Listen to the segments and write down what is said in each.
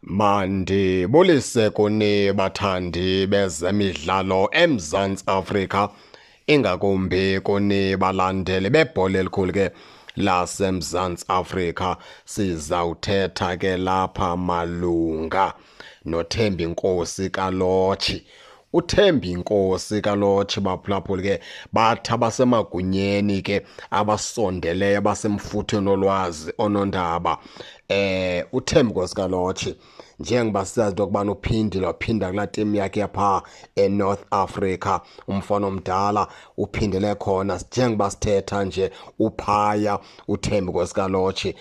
Mandibulise kuni bathandi bezemidlalo eMzantsi Afrika, ingakumbi kuni balandeli bebhola elikhulu ke laseMzantsi Afrika. Sizawuthetha ke lapha malunga noThembinkosi kaLotshi. UThembinkosi kaLotshi, baphulaphuli ke, bathi abasemagunyeni ke abasondeleyo abasemfuthweni olwazi onondaba, uThembinkosi kaLotshi, njengoba siyazi into yokubana uphindile waphinda kulaa timu yakhe yaphaa eNorth Africa, umfana omdala uphindele khona. Njengoba sithetha nje uphaya uThembinkosi kaLotshi.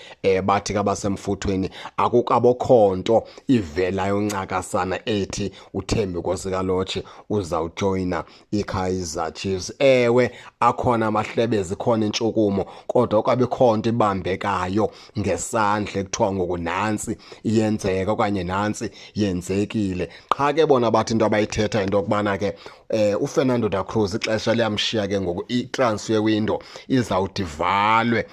Bathi ke abasemfuthweni akukabokho nto ivelayo ncakasana ethi uThembinkosi kaLotshi uzawujoyina iKaizer Chiefs. Ewe, akhona amahlebezi, khona intshukumo, kodwa kwabikho nto ibambekayo ngesandla ekuthiwa ngoku nantsi iyenzeka okanye nantsi yenzekile. Qha ke bona bathi into abayithetha into yokubana ke uFernando da Cruz ixesha liyamshiya ke ngoku, i-transfer window izawuthi ivalwe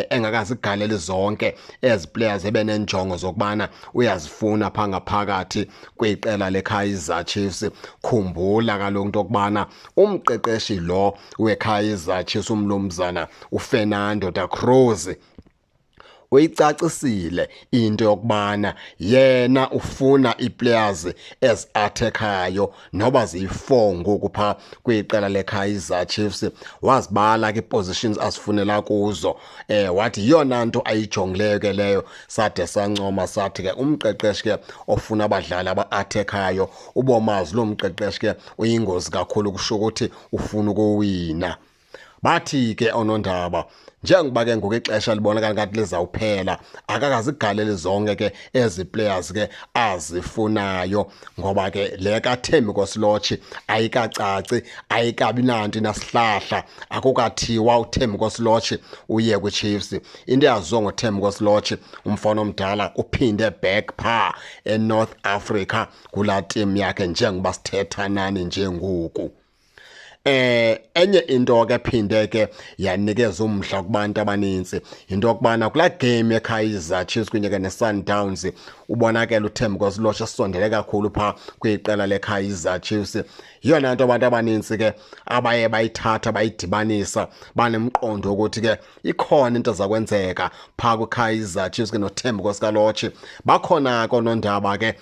engakazigaleli zonke ezi players ebenenjongo zokubana uyazifuna phaa ngaphakathi kwiqela leKaizer Chiefs. Khumbula kaloku into yokubana umqeqeshi lo weKaizer Chiefs, umlumzana uFernando da Cruz, uyicacisile into yokubana yena ufuna ii-players ezi-attack-ayo noba ziyi-4 ngoku phaa kwiqela leKaizer Chiefs. Wazibala ke ii-positions azifunela kuzo, wathi yiyona nto ayijongileyo ke leyo. Sade sancoma sathi ke umqeqeshi ke ofuna abadlali aba-attack-ayo, ubomazi lo mqeqeshi ke uyingozi kakhulu, kusho ukuthi ufuna ukuwina. Bathi ke onondaba, njengoba ke ngoku ixesha libonakala ngathi lizawuphela, akakazigaleli zonke ke ezi players ke azifunayo, ngoba ke le kaThembinkosi Lorch ayikacaci, ayikabi nanto inasihlahla, akukathiwa uThembinkosi Lorch uye kwiChiefs. Into eyaziwa ngoThembinkosi Lorch, umfana omdala uphinde back phaa eNorth Africa kulaa team yakhe njengoba sithetha nani njengoku. Enye into ke phinde ke yanikeza umdla kubantu abaninzi into yokubana kulaa game yeKaizer Chiefs kunye ke neSundowns, ubonakele uThembinkosi Lorch esondele kakhulu phaa kwiqela leKaizer Chiefs. Yiyona nto abantu abaninzi ke abaye bayithatha bayidibanisa, banemqondo wokuthi ke ikhona into ezakwenzeka phaa kwiKaizer Chiefs ke noThembinkosi kaLorch. Bakhona ke oonondaba ke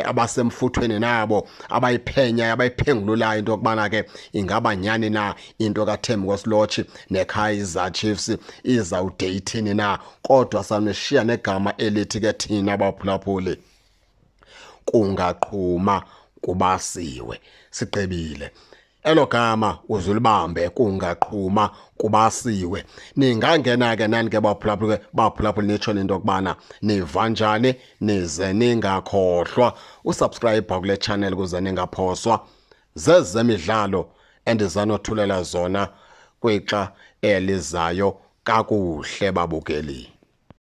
abasemfuthweni nabo abayiphenya abayiphengululayo into yokubana ke ingaba nyani na into kaThembinkosi Lorch neKaizer Chiefs, izawude ithini na. Kodwa sanishiya negama elithi ke thina baphulaphuli, kungaqhuma kubasiwe. Sigqibile elo gama, uzulibambe, kungaqhuma kubasiwe. Ningangena ke nani ke baphulaphuli ke, baphulaphuli, nitsho into yokubana niva njani, nize ningakhohlwa usubscribe kule channel ukuze ningaphoswa zezemidlalo endizanothulela zona kwixa elizayo. Kakuhle babukeli.